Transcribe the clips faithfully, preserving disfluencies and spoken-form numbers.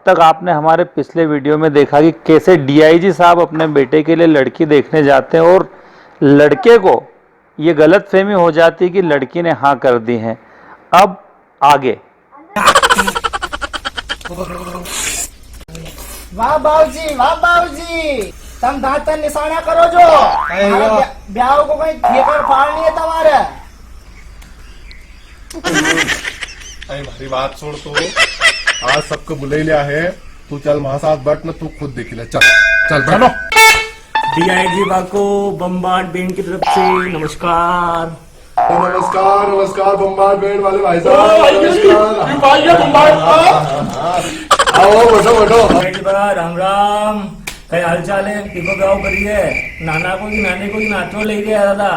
तक आपने हमारे पिछले वीडियो में देखा कि कैसे डीआईजी साहब अपने बेटे के लिए लड़की देखने जाते हैं और लड़के को ये गलतफहमी हो जाती कि लड़की ने हाँ कर दी है। अब आगे। वाह बाबूजी, वाह बाबूजी, तम दांत निशाना करो जो। अरे हमारा वाह। ब्या-, ब्याह को कोई ठेकर फाड़ नहीं है तुम्हारे। अरे भारी बात छोड़ तू, आज सबको बुलाई लिया है, तू चल म्हारा साथ बैठ ना, तू खुद देखी ले, चल, चल बैठ। चलो। डीआईजी बा को बम्बाट बैंड की तरफ से नमस्कार। नमस्कार, नमस्कार बम्बाट बैंड वाले भाई साहब, ओ, भाई, नमस्कार। ये भाई, ये बम्बाट। हाँ, हाँ, हाँ। आओ, बैठो, बैठो। डीआईजी बा, राम राम। कई हाल चाल है? किको ब्याव करी है? नाना को की नानी को की नातरो ले गया दादा?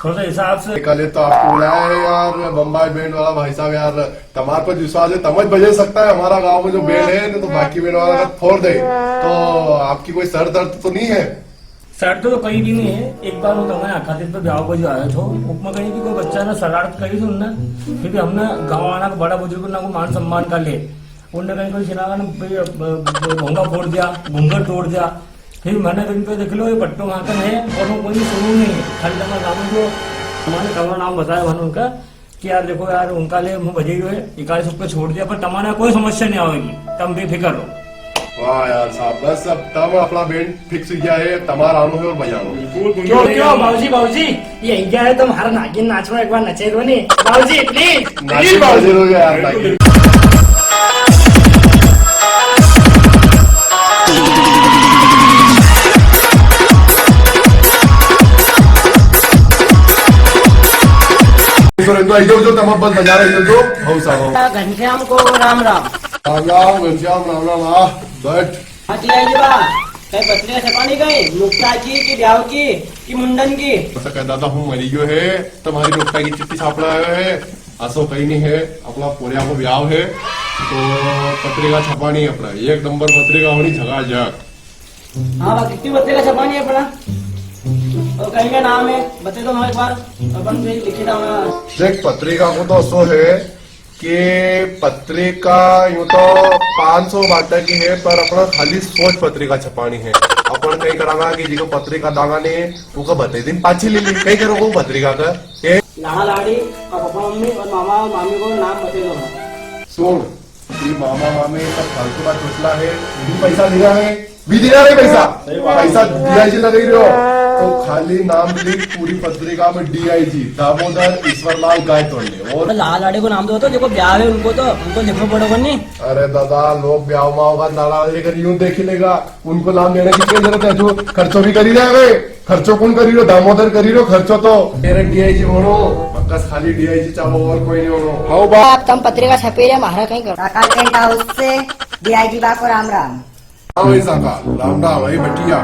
थोड़ा सा हिसाब से। कल तो आपको बुलाया है यार, बम्बाट बैंड वाला भाई साहब यार, तमार पर विश्वास है, तमज बजे सकता है हमारा गांव में जो बैंड है, नहीं तो बाकी बैंड वाला का फोड़ दे। तो आपकी कोई सर दर्द तो नहीं है? सर तो कई भी नहीं है। एक बार हूँ तमारे आखा तीज पे ब्याव पर जो आयो थो, उपमा कहीं की कोई बच्चा ने शरारत करी थी उनने, फिर भी हमने गाँव आना को बड़ा बुजुर्ग ना को मान सम्मान कर ले। उनने कहीं कोई सिनारा ने ब-, ब-, ब-, भोंगा फोड़ दिया, घूंघट तोड़ दिया। फिर मैंने कहीं पे देख लो, ये पट्टो वहाँ का है और वो कोई सुनू नहीं है। खाली तमारे गाँव में जो हमारे कमरा नाम बताया मैंने उनका, कि यार देखो यार, उनका ले मुंह बजे हुए, इकालीस रुपये छोड़ दिया, पर तमारा कोई समस्या नहीं आवेगी, तम बेफिक्र रहो। वाह यार साहब, बस अब तम अपना बैंड फिक्स हो गया है, तमारा आनो है और बजानो है। क्यों, क्यों, बाबूजी, बाबूजी, ये आई गया है, तो हमारा नागिन नाचनो एक बार नचे दो नी, बाबूजी, प्लीज। नागिन बजे दो यार, नागिन। तो इधर, इधर, इधर, तमाम बस बजा रहे, इधर तो, भाऊ साहब। घनश्याम को राम राम। राम राम, घनश्याम, राम राम, आ, बैठ। हाँ, डीआईजी बा, कई पत्रिका छपानी कई, नुकता की, की ब्याव की, की मुंडन की? ऐसा कह दादा, हूँ मरी गयो है, तमारी नुकता की चिट्ठी छापना आयो है, असो कई नहीं है, अपना पोरिया को ब्याव है, तो पत्रिका छपानी है अपना, एक नंबर पत्रिका होनी, झकाझक। हाँ बा, कितनी पत्रिका छपानी है अपना? और कई का नाम है, बता दो म्हारे एक बार, अपन भी लिखी था वहाँ। देख, पत्रिका को तो असो है कि पत्रिका यूं तो पाँच सौ बाटा की है, पर अपना खाली सौ ज पत्रिका छपानी है। अपन कई करांगा कि जिको पत्रिका दांगा ने, उका बते दिन पाछी ले ली। कई करोगा वो पत्रिका का? ए? लाड़ा लाड़ी, पापा मम्मी और मामा मामी को नाम बता दो। सुन, ये मामा मामी सब फालतू का चोचला है, भी पैसा दिया है, भी दिया नहीं पैसा। सही बात है। पैसा डीआईजी लगा ही रहो। तो खाली नाम लिख पूरी पत्रिका में, डीआईजी दामोदर ईश्वरलाल गायतोंडे। और लाल आड़े को नाम दो तो, जो ब्याव है उनको तो, उनको लिखना पड़ेगा नहीं। अरे दादा, लोग ब्याव माव का नारा लेकर यूं देख ही लेगा, उनको नाम लेने की क्या जरूरत है? जो खर्चो भी करी रहे, खर्चो कौन करी रहो? दामोदर करी रहो खर्चो तो। मेरे डीआईजी बनो, बस खाली डीआईजी चाहो और कोई नहीं बनो। हाउ बा। आप तम पत्रिका छपे रहे, म्हारा कई करो। काका टेंट हाउस से डीआईजी बा को राम राम। हाँ भाई साका, राम राम भाई बटिया।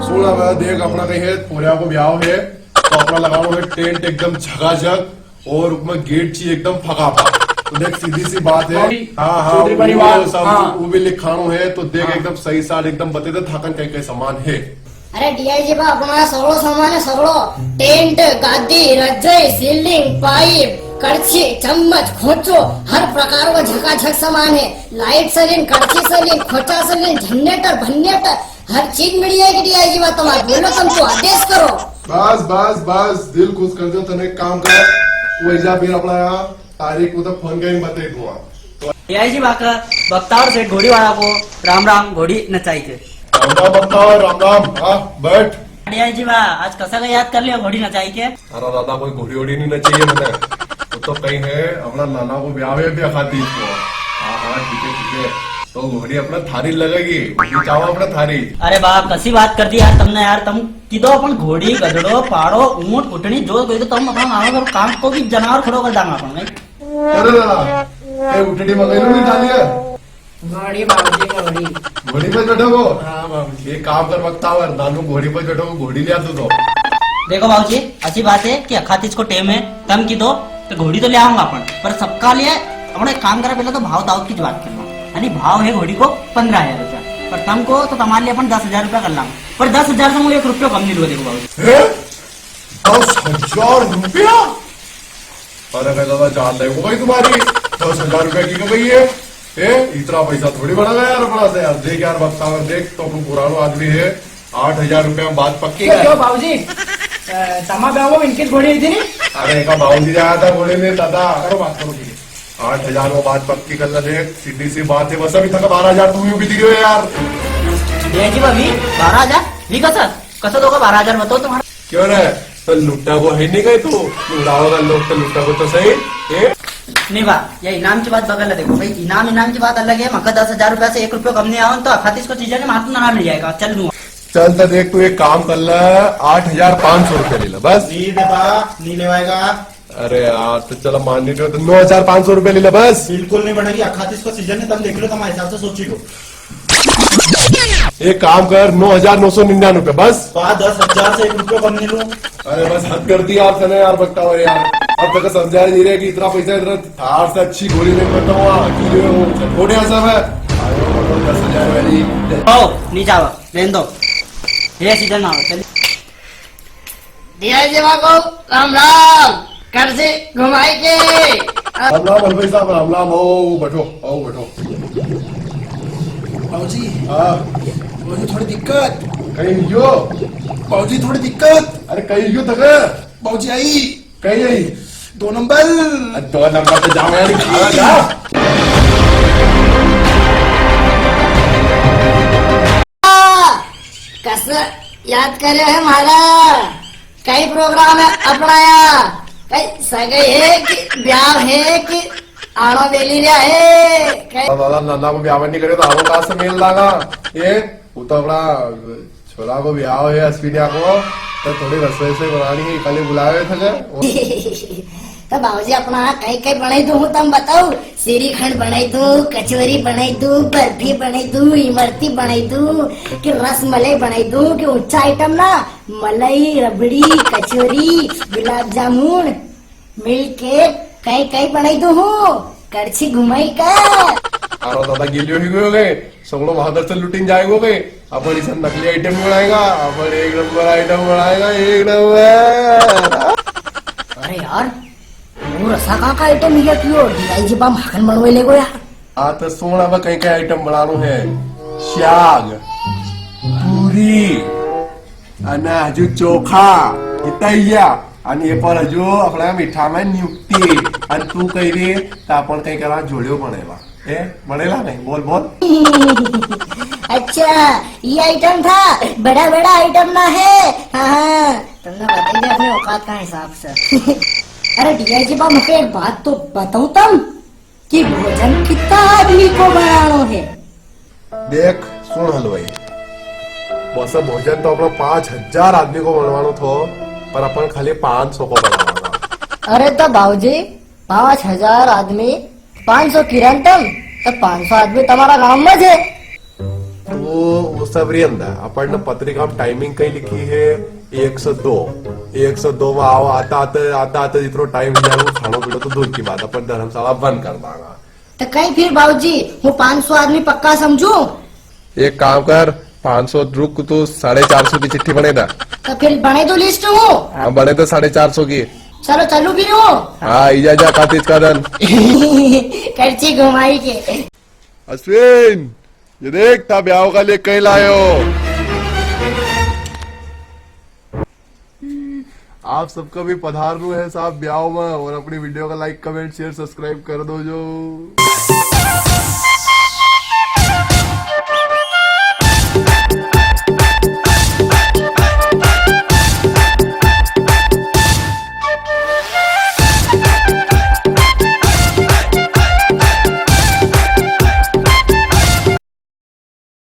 सुना भाई, देख अपना कई है, पोरिया को ब्याव है, तो अपना लगानो है टेंट एकदम झकाझक और उसमें गेट चाहिए एकदम फकाफक। तो देख सीधी सी बात है। हाँ, हाँ, चौधरी वो परिवार, सब हाँ। वो भी लिखानो है, तो देख हाँ। एकदम सही साल एकदम बता दे, थाकन कई कई सामान है। अरे डीआईजी बा, अपना सगळो सामान है, सगळो। टेंट, गादी, रजाई, सीलिंग, पाइप, कड़छी, चम्मच, खोंचो, हर प्रकार को झकाझक सामान है। लाइट से लेन, कड़छी से लेन, खोंचा से लेन, जनरेटर, भनरेटर, हर चीज मिल जाएगी डीआईजी बा तमारे। बोलो तम तो आदेश करो। बस, बस, बस, दिल खुश कर दो। तने एक काम कर, तू जा फिर अपना यहाँ तारीख को तो फोन करी बता दूंगा। डीआईजी बा का बख्तावर सेठ घोड़ी वाला को राम राम, घोड़ी नचाई के। राम राम बख्तावर, राम राम। हाँ, बैठ। डीआईजी बा, आज कसा का याद कर लिया घोड़ी नचाई के? अरे दादा, कोई घोड़ी वोड़ी नहीं नचाई है मैंने। वो तो कई है, अपना नाना को ब्याव है भी अखाती को। हाँ, हाँ, ठीक है, ठीक है। तो घोड़ी अपना थारी लगेगी, घोड़ी चाहो अपना थारी। अरे बा, कसी बात कर दी यार तमने यार, तम की दो अपन घोड़ी, गधड़ो, पाड़ो, ऊंट, उटनी, जो कोई तो तम अपना नाना को काम को भी जनावर खड़ो कर दांगा अपन, नहीं? अरे दादा, ए उटड़ी मंगाई लो नहीं डाली है? घोड़ी बाबूजी, घोड़ी। घोड़ी पे बैठो को? हाँ बाबूजी। एक काम कर बख्तावर, नानू घोड़ी पे बैठो को, घोड़ी ले आ तू तो। देखो बाबूजी, अच्छी बात है कि अखातीज को टेम है, तम की दो, तो घोड़ी तो ले आऊंगा अपन, पर सबका लिए अपन एक काम करा, पहले तो भाव ताव की बात कर लो, यानी भाव है घोड़ी को पन्द्रह हजार रुपया, पर तम को तो तमारे लिए अपन दस हजार रुपया कर लांगा, पर दस हजार से मुझे एक रुपयो कम नहीं लूंगा। देखो बाबूजी। हैं? दस हजार रुपया? अरे भाई दादा, जान दे वो भाई तुम्हारी, दस हजार रुपया की कमाई है। ए, इतना पैसा थोड़ी बणागा यार अपणा से यार। देख यार, बख्तावर, देख तो अपणो पुराणो आदमी है, आठ हजार रुपया में बात पक्की क्यों, कर। क्यों बाबूजी? अ, तमा ब्याव में इनकी घोड़ी थी नी? अरे, एका बाबूजी आया था घोड़ी में, दादा। करो बात, करो, ठीक है। आठ हजार में बात पक्की कर ला, देख, सीधी सी बात है, बस अभी तक बारह हजार तुम यूं भी दियो यार। ए जी भाभी, बारह हजार? नी, कसो, कसो दोगा बारह हजार, बताओ तुम्हारा। क्यों रे, तो लुट्टा को है नी कई तू? उड़ावेगा लोग तो लुट्टा को तो सही, ए? नी बा, ये इनाम की बात बगल है, देखो भाई, इनाम, इनाम की बात अलग है, मका दस हजार रुपया से एक रुपयो कम नी आवे, तो अखातीस को सीजन है, मातू ना मिल जाएगा, चल लूँ। चल तो देख, तू एक काम कर ले, आठ हजार पाँच सौ रुपया ले ले, बस। नी बेटा, नी लेवाएगा। अरे यार, तो चलो मान नी रहे हो, तो नौ हजार पाँच सौ रुपया ले ले, बस। बिल्कुल नी बणेगी, अखातीस को सीजन है, तम देख लो, तमारे हिसाब से सोची लो। एक काम कर, नौ हजार नौ सौ निन्यानवे रुपया, बस। बा, दस हजार से एक रुपयो कम नी लूं। अरे बस, हद कर दी यार तने यार, बकतावर यार। अब तक समझा ही नी रहे कि इतना पैसा, इतना थार से अच्छी घोड़ी नी करता हुआ, कि ये वो घोड़े ऐसा है। अरे वो दस हजार वाली। आओ, नी जावा, रहने दो। ये सीजन में आओ, चल। दिया जी बाबू, राम राम, कड़छी घुमाई के। राम राम हलवाई साहब, राम राम, आओ बैठो, आओ बैठो। बाबूजी। हाँ। बाबूजी थोड़ी दिक्कत। कई यो? बाबूजी थोड़ी दिक्कत। अरे कई यो तक? बाबूजी आई। कई आई? दो नंबर। अरे दो नंबर तो जाओ यार, खाना खा। कस याद करे है म्हारा, कई प्रोग्राम है अपणा या, कई सगाई है कि ब्याव है कि आणो मेली रिया है, कई दादा, नाना को ब्याव नी करे तो आणो कां से मेल लागा? ये, वो तो अपणा छोरा को ब्याव है अश्विनिया को, तो थोड़ी रसोई से बनानी है, खाली बुलावे थे। तो बाबूजी, अपणा कई कई बणाई दूं हूँ, तम बताओ। श्रीखंड बणाई दूं, कचौरी बणाई दूं, बर्फी बणाई दूं, इमरती बणाई दूं, कि रसमलाई बणाई दूं, कि ऊंचा आइटम ना, मलाई, रबड़ी, कचौरी, गुलाब जामुन, मिल्क केक, कई कई बणाई दूं हूँ, कड़छी घुमाई का। अरे दादा, गेलियो ही गयो गए, सगळो बहादुर से लुटिन जाएगो गए। अपन इसे नकली आइटम बणाएगा, अपन एक नंबर आइटम बणाएगा, एक नंबर। अरे यार, वो रसा का का आइटम ही क्या कियो? डीआईजी बा माखन बनवे लेगो यार। हाँ तो सुण, अब कई कई आइटम बणानो है। शाग, पूरी, अने हजू चोखा, इतना ही है। अने ये पर हजू अपणा मीठा में नियुक्ति, अने तू कई रे, तो अपन कई करा जोड़ियो बणेला। ए, बणेला नी, बोल, बोल। अच्छा, ये आइटम था, बड़ा, बड़ा आइटम ना है। हाँ, हाँ, तमने बताई दिया अपनी औकात का हिसाब से। अरे डीआईजी बा, मुझे एक बात तो बताओ तम, कि भोजन कितना आदमी को बनानो है? देख, सुण हलवाई, वैसे भोजन तो अपणा पाँच हजार आदमी को बनवानो थो, पर अपन खाली पाँच सौ को बनवाना। अरे तो बाबूजी, पाँच हजार आदमी, पाँच सौ किरण तम, तो पाँच सौ आदमी तमारा गांव में है। तो वो सब रे अंदा, अपन ने पत्रिका में टाइमिंग कई लिखी है, एक सौ दो। एक सौ दो में आओ, आता, आते, आता, आते जितनो टाइम हो जाए, वो खानो पीनो तो दूर की बात, अपन धर्मशाला बंद कर दांगा। तो कई फिर बाबूजी, हूँ पाँच सौ आदमी पक्का समझूं? एक काम कर, पाँच सौ रुक, तू साढ़े चार सौ की चिट्ठी बणे दा। तो फिर बणे दो लिस्ट हूँ। हाँ, बणे दो साढ़े चार सौ की। चलो, चलूं फिर हूँ। हाँ, इजा जा, कातिज का दन। कड़छी घुमाई के। अश्विन, ये देख, था ब्याव का लिए कई लायो। आप सबका भी पधारनो है साहब ब्याव में, और अपनी वीडियो का like, comment, share, subscribe कर दो जो।